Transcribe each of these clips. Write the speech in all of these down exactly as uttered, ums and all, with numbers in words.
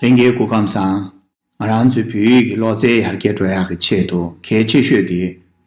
ལྷན་རྒྱས་སྐུ་ཁམས་བཟང་། ང་རང་ཚོའི་བོད་ཡིག་གི་ཀློག་རྩལ་ཡར་རྒྱས་འགྲོ་ཡག་གི་ཆེད་དུ་གལ་ཆེ་ཤོས་དེ་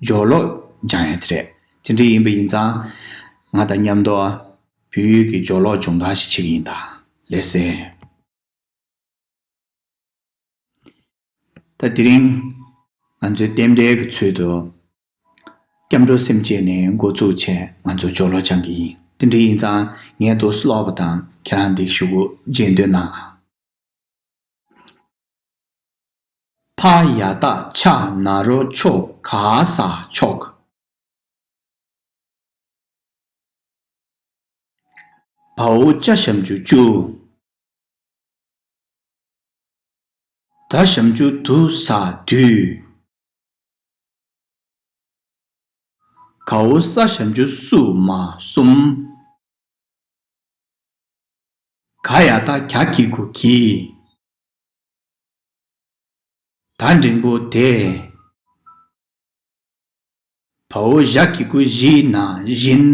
སྦྱོར་ཀློག་སྦྱང་ཡག་དེ་རེད། དེ་འདྲ་ཡིན་པ་ཡིན་ཙང་། ང་དང་མཉམ་དུ་བོད་ཡིག་གི་སྦྱོར་ཀློག་སྦྱོང་བརྡར་ཞིག་བྱེད་ཀྱི་ཡིན་ད། ལགས་སེ། ད་དེ་རིང་ང་ཚོའི་རྟེན་འབྲེལ་གྱི་ཚུལ་དུ། སྐྱབས་འགྲོ་སེམས་བསྐྱེད་ནས་འགོ་བཙུགས་བྱས་ང་ཚོ་སྦྱོར་ཀློག་སྦྱང་གི་ཡིན། དེ་འདྲ་ཡིན་ཙང་ངས་འདུག་སེ་ཀློག་པ་དང་ཁྱེད་རང་འདི་གཞུག་གུ་རྗེས་ཟློས་གནང་། ཕ་ཡ་བཏགས་ཕྱ་ན་རོ་ཕྱོ་ག་ས་ཕྱོགས། བའོ་ཅ་ཞབས་ཀྱུ་ཅུ། ད་ཞབས་ཀྱུ་དུ་ས་དུས། གའོ་ས་ཞབས་ཀྱུ་སུ་མ་གསུམ། ག་ཡ་བཏགས་གྱ་གི་གུ་གྱི། ད་འགྲེང་བུ་དེ། བའོ་ཞ་གི་གུ་ཞི་ན་བཞིན།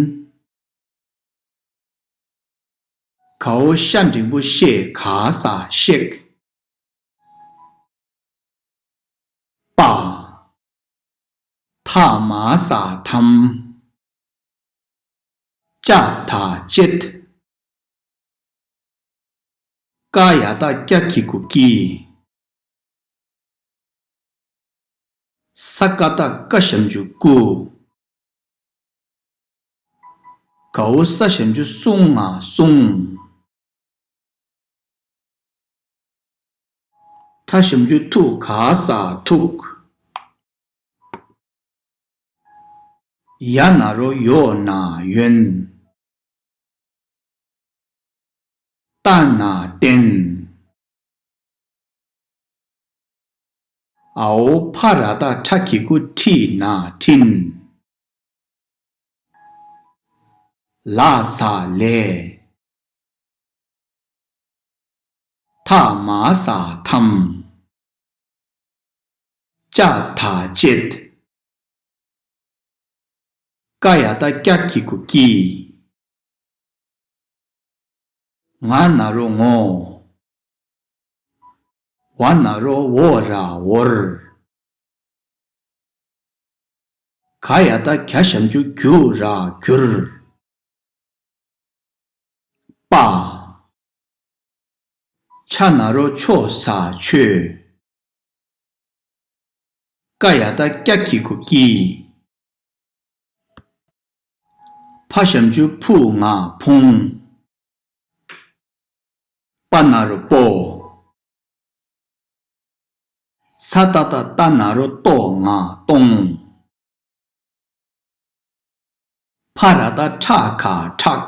གའོ་ཤ་འགྲེང་བུ་ཤེ་ག་ས་ཤེག་པ། ཐ་མ་ས་ཐམ། ཅ་ད་ཅེད། ཀ་ཡ་བཏགས་ཀྱ་གི་གུ་ཀྱི། ས་ཀ་བཏགས་སྐ་ཞབས་ཀྱུ་སྐུ། གའོ་ས་ཞབས་ཀྱུ་སུ་ང་སུང་། ཐ་ཞབས་ཀྱུ་ཐུ་ག་ས་ཐུག་ཡ་ན་རོ་ཡོ་ན་ཡོན། ཏ་ན་བསྟན། འའོ་ཕ་ར་བཏགས་ཕྲ་གི་གུ་ཕྲི་ན་ཕྲིན། ལ་ས་ལས། ཐ་མ་ས་ཐམ། ཅ་ད་ཅེད། ཀ་ཡ་བཏགས་ཀྱ་གི་གུ་ཀྱི། ང་ན་རོ་ངོ་། བ་ན་རོ་བོ་ར་བོར། ག་ཡ་བཏགས་གྱ་ཞབས་ཀྱུ་གྱུ་ར་གྱུར། པ། ཆ་ན་རོ་ཆོ་ས་ཆོས། ཀ་ཡ་བཏགས་ཀྱ་གི་གུ་ཀྱི། ཕ་ཞབས་ཀྱུ་ཕུ་ང་ཕུང་། པ་ན་རོ་པོ། ས་ཏ་བཏགས་སྟ་ན་རོ་སྟོ་ང་སྟོང་། ཕ་ར་བཏགས་ཕྲ་ག་ཕྲག་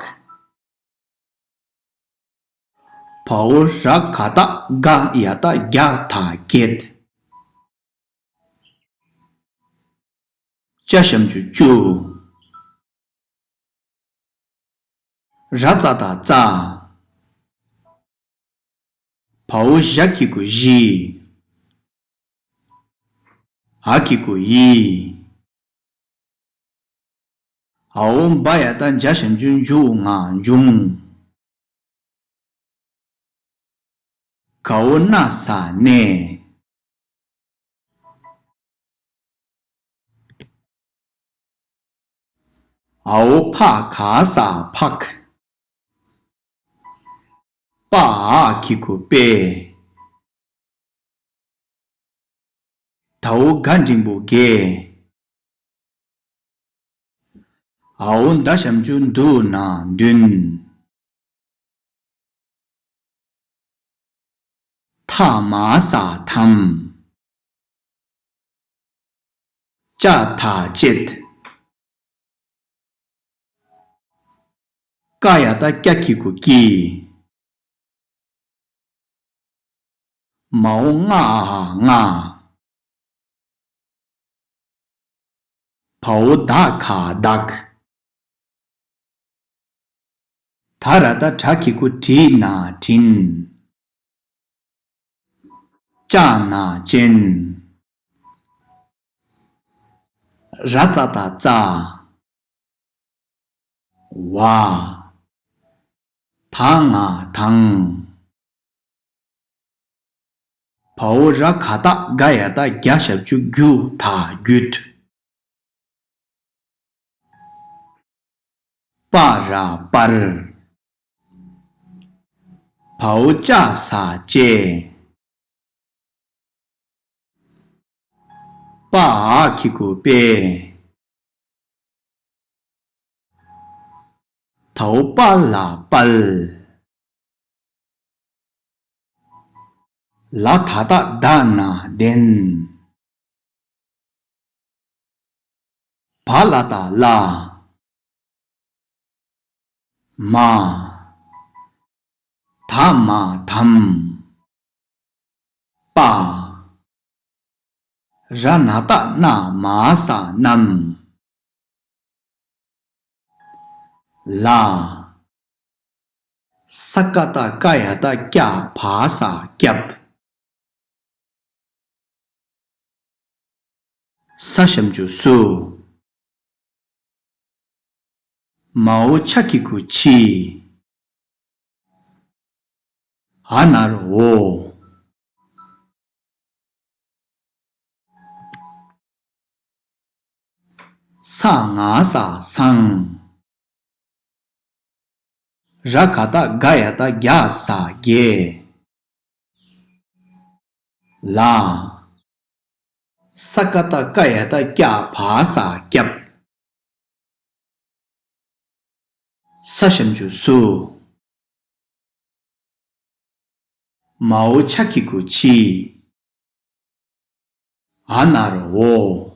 བའོ་ར་ག་བཏགས་རྒ་ཡ་བཏགས་རྒྱ་ད་རྒྱད། ཅ་ཞབས་ཀྱུ་ཅུ། ར་ཙ་བཏགས་རྩ། བའོ་ཞ་གི་གུ་ཞི། འ་གི་གུ་འི། འའོ་བ་ཡ་བཏགས་འཇ་ཞབས་ཀྱུ་འཇུ་ང་འབྱུང་། གའོ་ན་ས་གནས། འའོ་ཕ་ག་ས་འཕགས། པ་འ་གི་གུ་པས། དའོ་ག་འགྲེང་བུ་དགེ། འའོ་ད་ཞབས་ཀྱུ་འདུ་ན་འདུན། ཐ་མ་ས་ཐམ། ཅ་ད་ཅེད། ཀ་ཡ་བཏགས་ཀྱ་གི་གུ་ཀྱི། མའོ་ང་འ་ང་། བའོ་ད་ག་བདག། ད་ར་བཏགས་དྲ་གི་གུ་དྲི་ན་དྲིན། ཅ་ན་ཅན། ར་ཙ་བཏགས་རྩ། བ། ད་ང་དང་། བའོ་ར་ག་བཏགས་ག་ཡ་བཏགས་གྱ་ཞབས་ཀྱུ་གྱུ་ད་གྱུད། པ་ར་པར། བའོ་ཅ་ས་བཅས། པ་འ་གི་གུ་པས། དའོ་པ་ལ་པལ། ལ་ད་བཏགས་ལྡ་ན་ལྡན། བ་ལ་བཏགས་བླ། མ། ད་མ་དམ། པ། ར་ན་བཏགས་རྣ་མ་ས་རྣམས། ལ། ས་ཀ་བཏགས་སྐ་ཡ་བཏགས་སྐྱ་བ་ས་སྐྱབས། ས་ཞབས་ཀྱུ་སུ། མའོ་ཆ་གི་གུ་ཆི། འ་ན་རོ་འོ། ས་ང་ས་སང་། ར་ག་བཏགས་རྒ་ཡ་བཏགས་རྒྱ་ས་རྒྱས། ལ། ས་ཀ་བཏགས་སྐ་ཡ་བཏགས་སྐྱ་བ་ས་སྐྱབས། ས་ཞབས་ཀྱུ་སུ། མའོ་ཆ་གི་གུ་ཆི། འ་ན་རོ་འོ།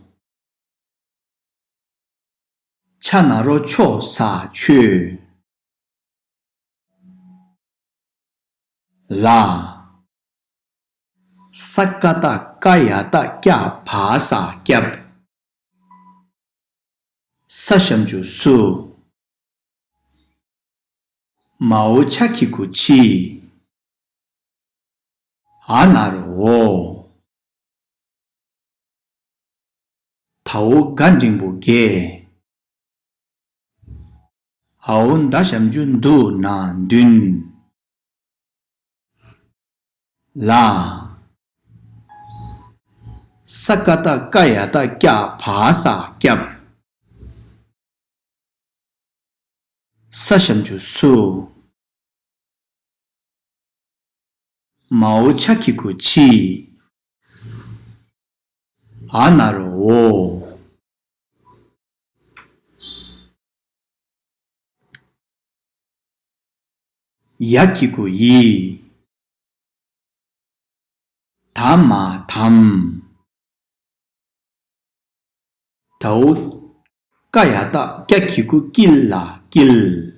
ཆ་ན་རོ་ཆོ་ས་ཆོས། ལ། ས་ཀ་བཏགས་སྐ་ཡ་བཏགས་སྐྱ་བ་ས་སྐྱབས། ས་ཞབས་ཀྱུ་སུ། མའོ་ཆ་གི་གུ་ཆི། འ་ན་རོ་འོ། དའོ་ག་འགྲེང་བུ་དགེ། འའོ་ད་ཞབས་ཀྱུ་འདུ་ན་འདུན། ལ། ས་ཀ་བཏགས་སྐ་ཡ་བཏགས་སྐྱ་བ་ས་སྐྱབས། ས་ཞབས་ཀྱུ་སུ། མའོ་ཆ་གི་གུ་ཆི། འ་ན་རོ་འོ། ཡ་གི་གུ་ཡི། ད་མ་དམ། དའོ་ཀ་ཡ་བཏགས་ཀྱ་གི་གུ་ཀི་ལ་བསྐྱིལ།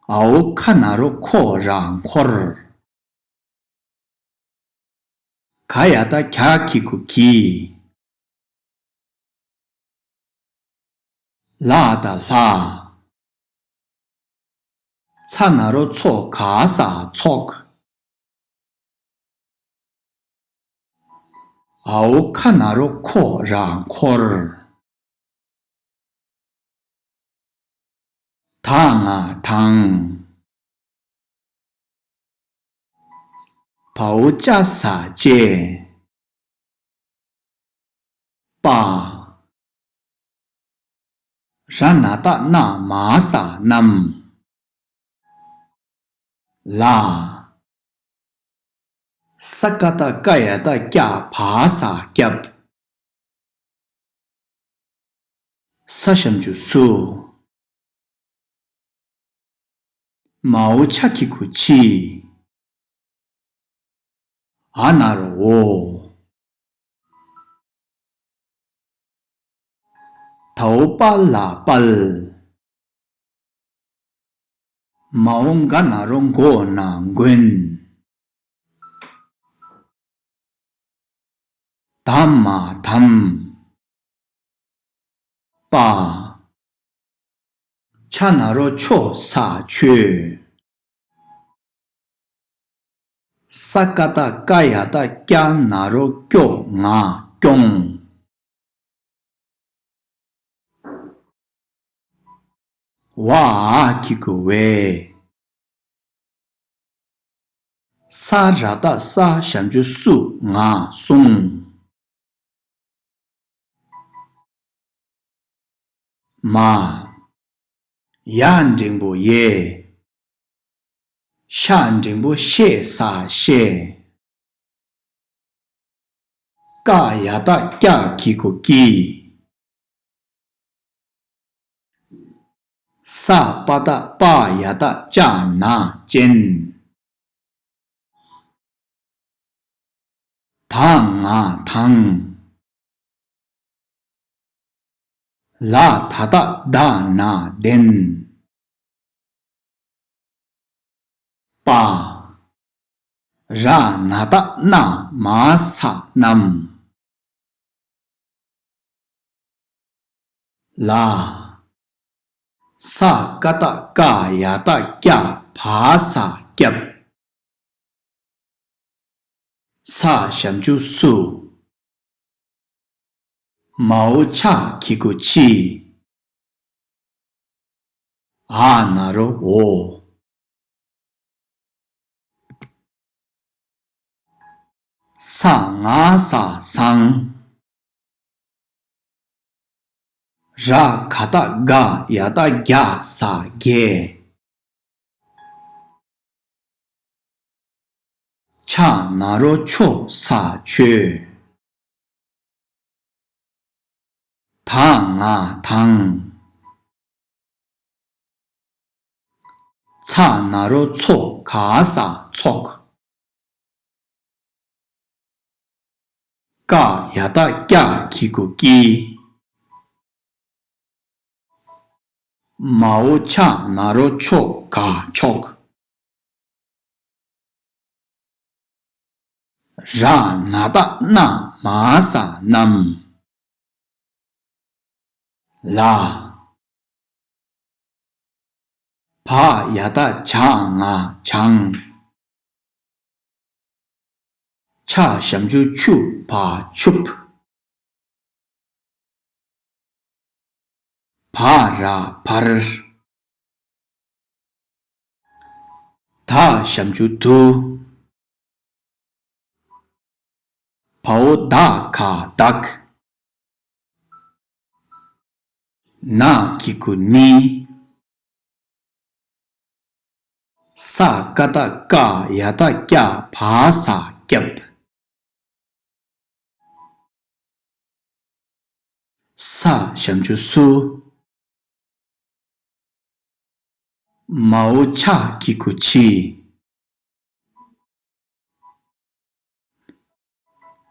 འའོ་ཁ་ན་རོ་ཁོ་ར་འཁོར། ག་ཡ་བཏགས་གྱ་གི་གུ་གྱི། ལ་ད་ལྷ། ཚ་ན་རོ་ཚོ་ག་ས་ཚོགས། འའོ་ཁ་ན་རོ་ཁོ་ར་འཁོར། ད་ང་དང་། བའོ་ཅ་ས་བཅས། པ། ར་ན་བཏགས་རྣ་མ་ས་རྣམས། ལ། ས་ཀ་བཏགས་སྐ་ཡ་བཏགས་སྐྱ་བ་ས་སྐྱབས། ས་ཞབས་ཀྱུ་སུ། མའོ་ཆ་གི་གུ་ཆི། འ་ན་རོ་འོ། དའོ་པ་ལ་དཔལ། མའོ་ག་ན་རོ་གོ་ན་མགོན། ད་མ་དམ། པ། ཆ་ན་རོ་ཆོ་ས་ཆོས། ས་ཀ་བཏགས་སྐ་ཡ་བཏགས་སྐྱ་ན་རོ་སྐྱོ་ང་སྐྱོང་། བ་འ་གི་གུ་བས། ས་ར་བཏགས་སྲ་ཞབས་ཀྱུ་སྲུ་ང་སྲུང་། མ། ཡ་འགྲེང་བུ་ཡེ། ཤ་འགྲེང་བུ་ཤེ་ས་ཤེས། ཀ་ཡ་བཏགས་ཀྱ་གི་གུ་ཀྱི། ས་པ་བཏགས་སྤ་ཡ་བཏགས་སྤྱ་ན་སྤྱན། ད་ང་དང་། ལ་ད་བཏགས་ལྡ་ན་ལྡན། པ། ར་ན་བཏགས་རྣ་མ་ས་རྣམས། ལ། ས་ཀ་བཏགས་སྐ་ཡ་བཏགས་སྐྱ་བ་ས་སྐྱབས། ས་ཞབས་ཀྱུ་སུ། མའོ་ཆ་གི་གུ་ཆི། འ་ན་རོ་འོ། ས་ང་ས་སང་། ར་ག་བཏགས་རྒ་ཡ་བཏགས་རྒྱ་ས་རྒྱས། ཆ་ན་རོ་ཆོ་ས་ཆོས། ད་ང་དང་། ཚ་ན་རོ་ཚོ་ག་ས་ཚོགས། ཀ་ཡ་བཏགས་ཀྱ་གི་གུ་ཀྱི། མའོ་ཆ་ན་རོ་ཆོ་ག་ཆོག། ར་ན་བཏགས་རྣ་མ་ས་རྣམས། ལ། བ་ཡ་བཏགས་བྱ་ང་བྱང་། ཆ་ཞབས་ཀྱུ་ཆུ་བ་ཆུབ། བ་ར་བར། ད་ཞབས་ཀྱུ་དུ། བའོ་ད་ག་བདག། ན་གི་གུ་ནི། ས་ཀ་བཏགས་སྐ་ཡ་བཏགས་སྐྱ་བ་ས་སྐྱབས། ས་ཞབས་ཀྱུ་སུ། མའོ་ཆ་གི་གུ་ཆི།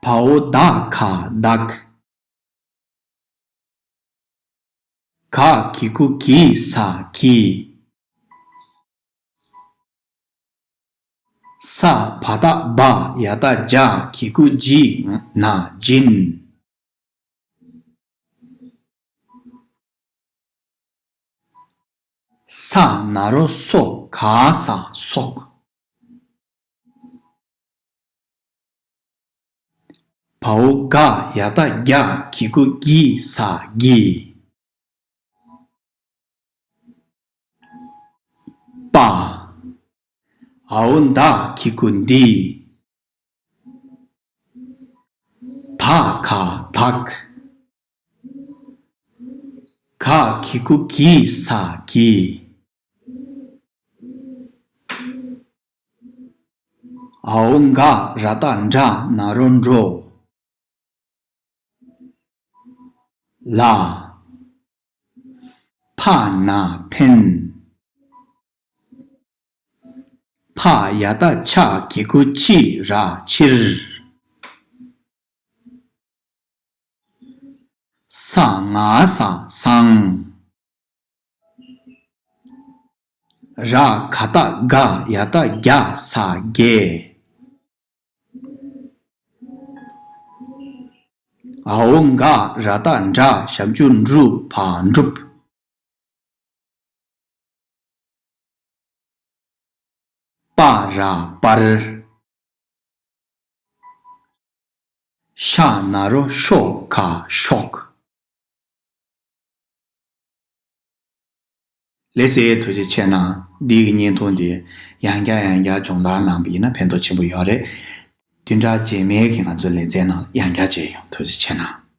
བའོ་ད་ག་བདག། ག་གི་གུ་གི་ས་གི། ས་བ་བཏགས་སྦ་ཡ་བཏགས་སྦྱ་གི་གུ་སྦྱི་ན་སྦྱིན། ས་ན་རོ་སོ་ག་ས་སོགས། བའོ་ག་ཡ་བཏགས་གྱ་གི་གུ་གི་ས་གྱི། པ། འའོ་ད་གི་གུ་འདི། ད་ག་དག། ག་གི་གུ་གི་ས་གི། འའོ་ག་ར་བཏགས་གྲ་ན་རོ་གྲོ། ལ། ཕ་ན་ཕན། ཕ་ཡ་བཏགས་ཕྱ་གི་གུ་ཕྱི་ར་ཕྱིར། ས་ང་ས་སང་། ར་ག་བཏགས་རྒ་ཡ་བཏགས་རྒྱ་ས་རྒྱས། འའོ་ག་ར་བཏགས་གྲ་ཞབས་ཀྱུ་གྲུ་བ་གྲུབ། པ་ར་པར། ཤ་ན་རོ་ཤོ་ག་ཤོག། ལགས་སེ། ཐུགས་རྗེ་ཆེ་གནང་། འདི་གི་བརྙན་ཐུང་འདི་ཡང་བསྐྱར་ཡང་བསྐྱར་སྦྱོང་བརྡར་གནང་བ་ཡིན་ན་ཕན་ཐོགས་ཆེན་པོ་ཡོད་རེད། བདུན་ཕྲག་རྗེས་མའི་གི་ང་ཚོའི་ལེ་ཚན་ནང་ཡང་བསྐྱར་མཇལ་ཡོང་། ཐུགས་རྗེ་ཆེ་གནང་།